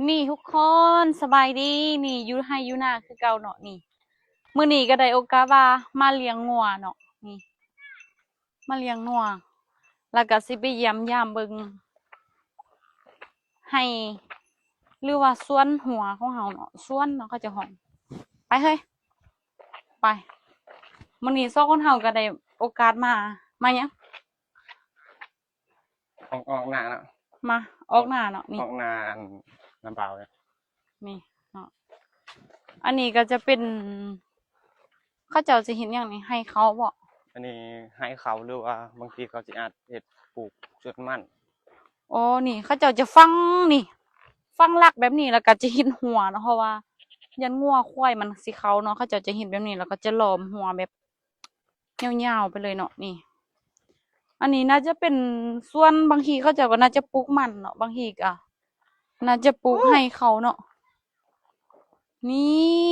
ນີ້ທຸກຄົນ ສະບາຍດີ. ນີ້ຢູ່ໄຮ່ຢູ່ນາຄືເກົ່າເນາະ. ນີ້ ມື້ນີ້ກໍໄດ້ໂອກາດວ່າມາລ້ຽງງົວເນາະ. ນີ້ ມາລ້ຽງງົວ ແລ້ວກໍຊິໄປຢ້ຽມຢາມເບິ່ງໄຮ່ ຫຼືວ່າສວນຫົວຂອງເຮົາເນາະ, ສວນເນາະ ເຂົາເຈົ້າຮ້ອງ. ໄປເຮີ້ຍ ໄປ. ມື້ນີ້ສອງຄົນເຮົາກໍໄດ້ໂອກາດມາ ມາຫຍັງ? ອອກ ອອກໜ້າເນາະ ມາອອກໜ້າເນາະ. ນີ້ ອອກໜ້າອັນນ້ຳເບົາເນາະ. ນີ້ເນາະ ອັນນີ້ກໍຈະເປັນ ເຂົາເຈົ້າຊິເຮັດຫຍັງນີ້? ໄຮ່ເຂົ້າບໍ? ອັນນີ້ໄຮ່ເຂົ້າ ຫຼືວ່າບາງທີເຂົາຊິອາດເຮັດປູກສວນມັນ. ອໍ ນີ້ເຂົາເຈົ້າຈະຝັງ ນີ້ ຝັງຫຼັກແບບນີ້ ແລ້ວກໍຈະເຮັດຮົ້ວເນາະ ເພາະວ່າຢ້ານງົວຄວາຍມັນຊິເຂົ້າເນາະ. ເຂົາເຈົ້າຈະເຮັດແບບນີ້ ແລ້ວກໍຈະລ້ອມຮົ້ວແບບ ຍາວໆໄປເລີຍເນາະ. ນີ້ ອັນນີ້ໜ້າຈະເປັນສວນ ບາງທີເຂົາເຈົ້າກໍໜ້າຈະປູກມັນເນາະ, ບາງທີກໍໜ້າຈະປູກໄຮ່ເຂົ້າເນາະ. ນີ້